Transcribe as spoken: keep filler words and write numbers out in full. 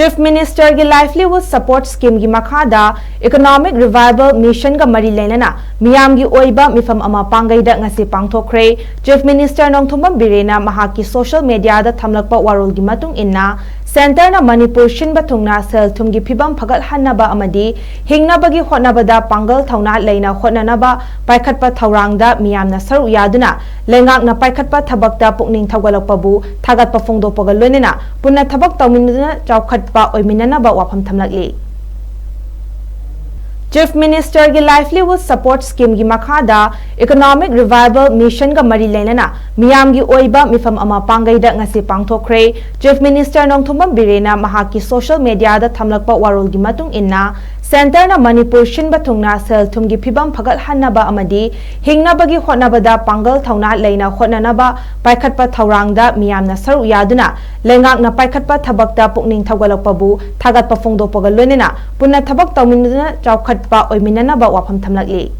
Chief Minister ꯒꯤ Livelihood Support Scheme ꯒꯤ ꯃꯈꯥꯗ Economic Revival Mission ꯒ ꯃꯔꯤ ꯂꯩꯅꯅ ꯃꯤꯌꯥꯝꯒꯤ ꯑꯣꯏꯕ ꯃꯤꯐꯝ ꯑꯃ ꯄꯥꯡꯒꯩꯗ ꯉꯁꯤ ꯄꯥꯡꯊꯣꯛꯈ꯭ꯔꯦ꯫ Chief Minister ꯅꯣꯡꯊꯣꯝꯕꯝ ꯕꯤꯔꯦꯟꯅ ꯃꯍꯥꯛꯀꯤ social media ꯗ ꯊꯝꯂꯛꯄ ꯋꯥꯔꯣꯜꯒꯤ ꯃꯇꯨꯡ ꯏꯟꯅ, Centre ꯅ ꯃꯅꯤꯄꯨꯔ ꯁꯤꯟꯕ ꯊꯨꯡꯅ ꯁꯦꯜ ꯊꯨꯝꯒꯤ ꯐꯤꯕꯝ ꯐꯒꯠꯍꯟꯅꯕ ꯑꯃꯗꯤ ꯍꯤꯡꯅꯕꯒꯤ ꯍꯣꯠꯅꯕꯗ ꯄꯥꯡꯒꯜ ꯊꯧꯅꯥ ꯂꯩꯅ ꯍꯣꯠꯅꯅꯕ ꯄꯥꯏꯈꯠꯄ ꯊꯧꯔꯥꯡꯗ ꯃꯤꯌꯥꯝꯅ ꯁꯔꯨꯛ ꯌꯥꯗꯨꯅ ꯂꯩꯉꯥꯛꯅ ꯄꯥꯏꯈꯠꯄ ꯊꯕꯛꯇ ꯄꯨꯛꯅꯤꯡ ꯊꯧꯒꯠꯂꯛꯄꯕꯨ ꯊꯥꯒꯠꯄ ꯐꯣꯡꯗꯣꯛꯄꯒ ꯂꯣꯏꯅꯅ ꯄꯨꯟꯅ ꯊꯕꯛ ꯇꯧꯃꯤꯟꯅꯗꯨꯅ ꯆꯥꯎꯈꯠꯄ ꯑꯣꯏꯃꯤꯟꯅꯅꯕ ꯋꯥꯐꯝ ꯊꯝꯂꯛꯂꯤ꯫ Chief Minister ꯒꯤ Livelihood Support Scheme ꯒꯤ ꯃꯈꯥꯗ Economic Revival Mission ꯒ ꯃꯔꯤ ꯂꯩꯅꯅ ꯃꯤꯌꯥꯝꯒꯤ ꯑꯣꯏꯕ ꯃꯤꯐꯝ ꯑꯃ ꯄꯥꯡꯒꯩꯗ ꯉꯁꯤ ꯄꯥꯡꯊꯣꯛꯈ꯭ꯔꯦ꯫ Chief Minister ꯅꯣꯡꯊꯣꯝꯕꯝ ꯕꯤꯔꯦꯟꯅ ꯃꯍꯥꯛꯀꯤ social media ꯗ ꯊꯝꯂꯛꯄ ꯋꯥꯔꯣꯜꯒꯤ ꯃꯇꯨꯡ ꯏꯟꯅ, Centre ꯅ ꯃꯅꯤꯄꯨꯔ ꯁꯤꯟꯕ ꯊꯨꯡꯅ ꯁꯦꯜ ꯊꯨꯝꯒꯤ ꯐꯤꯕꯝ ꯐꯒꯠꯍꯟꯅꯕ ꯑꯃꯗꯤ ꯍꯤꯡꯅꯕꯒꯤ ꯍꯣꯠꯅꯕꯗ ꯄꯥꯡꯒꯜ ꯊꯧꯅꯥ ꯂꯩꯅ ꯍꯣꯠꯅꯅꯕ ꯄꯥꯏꯈꯠꯄ ꯊꯧꯔꯥꯡꯗ ꯃꯤꯌꯥꯝꯅ ꯁꯔꯨꯛ ꯌꯥꯗꯨꯅ ꯂꯩꯉꯥꯛꯅ ꯄꯥꯏꯈꯠꯄ ꯊꯕꯛꯇ ꯄꯨꯛꯅꯤꯡ ꯊꯧꯒꯠꯂꯛꯄꯕꯨ ꯊꯥꯒꯠꯄ ꯐꯣꯡꯗꯣꯛꯄꯒ ꯂꯣꯏꯅꯅ ꯄꯨꯟꯅ ꯊꯕꯛ ꯇꯧꯃꯤꯟꯅꯗꯨꯅ ꯆꯥꯎꯈꯠꯄ ꯑꯣꯏꯃꯤꯟꯅꯅꯕ ꯋꯥꯐꯝ ꯊꯝꯂꯛꯂꯤ꯫